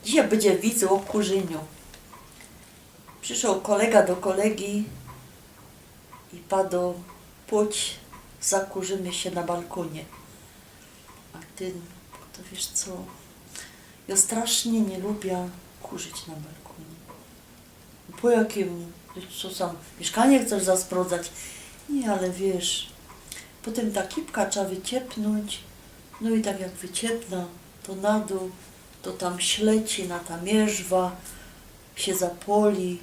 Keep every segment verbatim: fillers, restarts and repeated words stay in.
Dzisiej bydzie wic ô kurzyniu. Prziszoł kolega do kolegi i pado: „Pōdź, zakurzymy sie na balkōnie”. A tyn: „To wiysz co, jŏ strasznie niy lubia kurzić na balkōnie”. „Po jakiymu? Co sam, miyszkanie chcesz zasprodzać?” „Niy, ale wiysz, potym ta kipka trza wyciepnōńć”. No i tak jak wyciepna, to na dōł, to tam śleci na ta mierzwa, sie zapoli.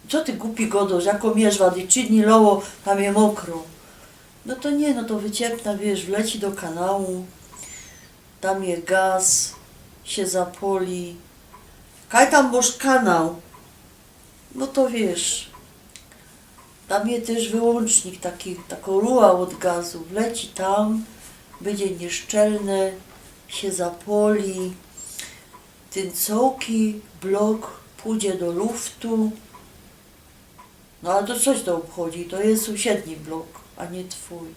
„Co ty gupi gŏdŏsz, jako mierzwa, tyj trzi dni loło, tam je mokro”. No to niy, no to wyciepna, wiysz, wleci do kanału, tam je gaz, sie zapoli. „Kaj tam mŏsz kanał?” No to wiysz, tam je tyż wyłōncznik, taki, takŏ ruła ôd gazu, wleci tam, bydzie niyszczelne, sie zapoli, tyn cołki blok pōdzie do luftu. „No ale to co ci to ôbchodzi, to je sōmsiedni blok, a niy twōj”.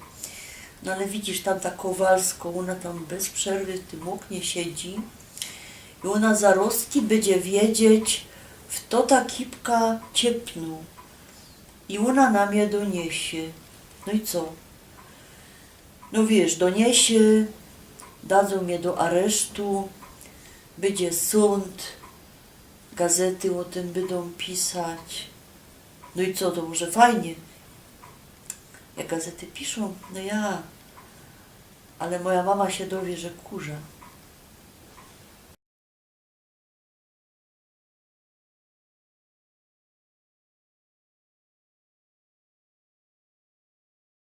No ale widzisz, tam ta Kowalsko, ôna tam bez przerwy w tym ôknie siedzi i ôna zarozki bydzie wiedzieć, fto ta kipka ciepnōł. I ôna na mie doniesie. No i co? No wiysz, doniesie, dadzōm mie do aresztu, bydzie sōnd, gazety ô tym bydōm pisać. No i co, to może fajnie, jak gazety piszōm? No ja, ale moja mama sie dowie, że kurza.